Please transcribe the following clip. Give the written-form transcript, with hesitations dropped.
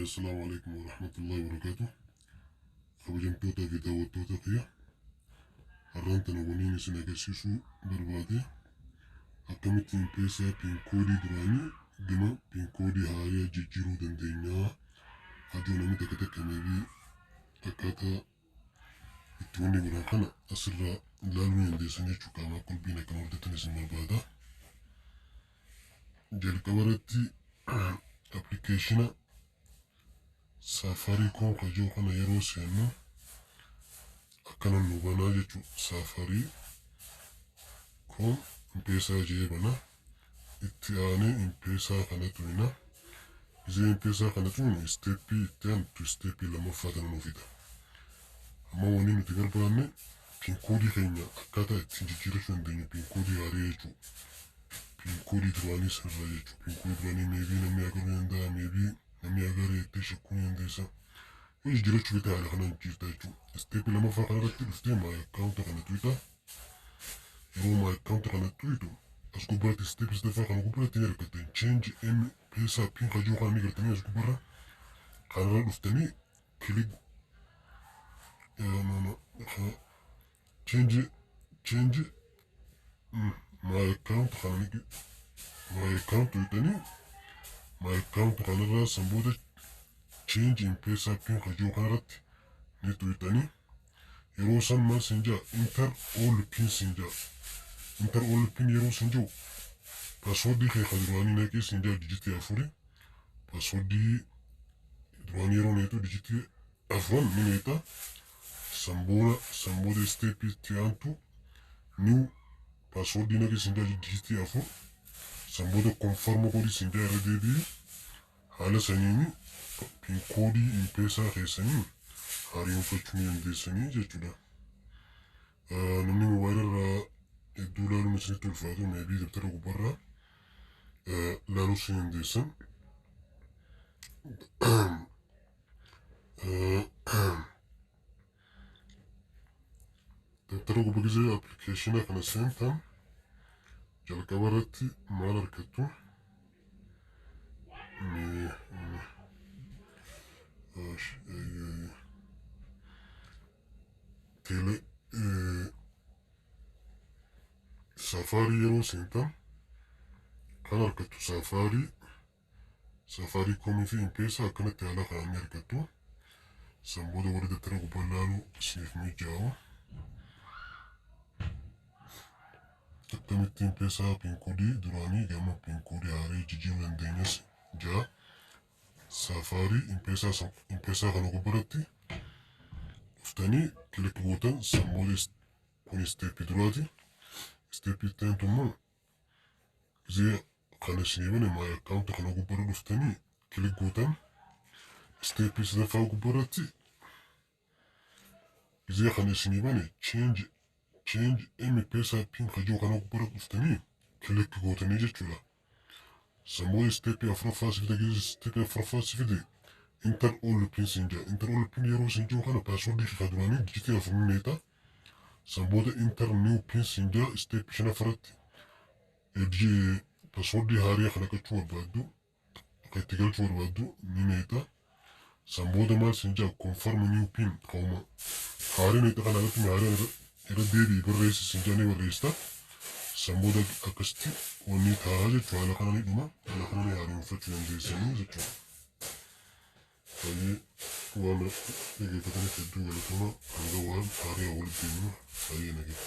Assalaamu alaikum warahmatullahi wabarakatuh. Kabajamtoota fi daawwattoota kiyya, har'aan tana waliin isin agarsiisuu barbaade akkamitti M-Pesa PIN koodii duraanii gama PIN koodii haaraa jijjiiruu dandeenya. Hajuu namni takka takka maybe akkaataa itti wanni godhan kana asirraa ilaaluu ni dandeessan jechuudha. Qaama qulbiin akkana hordoftan isin barbaada. Jalqaba irratti appilikeeshina Safaricom kajoo kana yeroo seennu akkana nu banaa jechuudha. Safaricom M-Pesa jee bana. Itti aanee M-Pesa kana tuyna. Gisee M-Pesa kana tuynu, isteeppii itti aantu, isteeppii lammaffaa kana nu fida. Amma wanni nuti barbaanne PIN koodii keenya akkaataa ittiin jijjiirrachuu dandeenyu, PIN koodii haaraa jechuudha. PIN koodii duraanii sanarraa jechuudha. PIN koodii duraanii maybe namni agaruu ni danda'a, maybe namni agaree jettee shakkuu ni dandeessa. Yoo jijjiirrachuu feete haala kanaan jijjiirta jechuudha. Isteeppii lammaffaa kanarratti dhuftee my account kana tuyita. Yeroo my account kana tuyitu, as gubbaatti isteeppii sadaffaa kana gubbaatti ni argattan. Change M-Pesa PIN kajuu kana ni gartanii as gubbarra. Kanarra dhuftanii click, no, no, change my account kana ni my account tuyitanii, my account kanarraa san booda change M-Pesa PIN kajuu kanarratti ni tuyitanii. Yeroo san maal sin jaa? Enter old PIN sin jaa. Enter old PIN yeroo sin jiru, paaswordii kee ka duraanii naqii sin jaa, dijitii afuri. Paaswordii duraanii yeroo neetu dijitii afran ni neeta. San booda isteeppii itti aantu new paaswordii naqii sin jaa, dijitii 4. San booda confirm godhii sin jaa, irra deebi'i. Haala saniini PIN koodii M-Pesa keessanii haaromfachuu ni dandeessanii jechuudha. Namni moobaayila irraa hedduu ilaaluun isinitti ulfaatu maybe dabtara gubbaarraa ilaaluu ni dandeessan. Dabtara gubbaa gisee appilikeeshina kana seentan, jalqaba irratti maal argattu? Mee teele Safari yeroo seentan kan argattu Safaricomii fi M-Pesa akkanatti haala kanaan ni argattu. San booda warri dabtara gubbaa ilaaluu isiniif mijaa'u. Akkamitti M-Pesa PIN koodii duraanii gama PIN koodii haaraa jijjiiruu dandeenyas jaa. Safari M-Pesa kana gubbaratti dhuftanii click gootan. San booda kun isteeppii duraati. Isteeppii itti aantu immoo gisee kana isinii bane my account kana gubbarra dhuftanii click gootan. Isteeppii sadaffaa gubbarratti gisee kana isinii bane change M-Pesa PIN kajoo kana gubbarra dhuftanii click gootanii jechuudha. San booda isteeppii afuraffaa si fide. Gisee isteeppii afuraffaa si fide, enter old PIN siin jaa. Enter old PIN yeroo siin jiru kana paaswordii kee duraanii dijitii 4 ni neeta. San booda enter new PIN siin jaa. Isteeppii shanaffaratti paaswordii haaraa kana galchuu barbaaddu, akka itti galchuu barbaaddu ni neeta. San booda maal siin jaa? Confirm new PIN kauma haaraa neeta kana irratti haaraa irra deebi'i barreessi siin jaa, ni barreessita. San booda akkasitti wanni ta'a jechuudha. Haala kana ni dhuma. Haala kana ni haaromfachuu dandeessanii jechuudha. Baay'ee waan dhaggeeffataniif hedduu galatooma. Hanga waan haaraa walitti deemnu, baay'ee nageenya.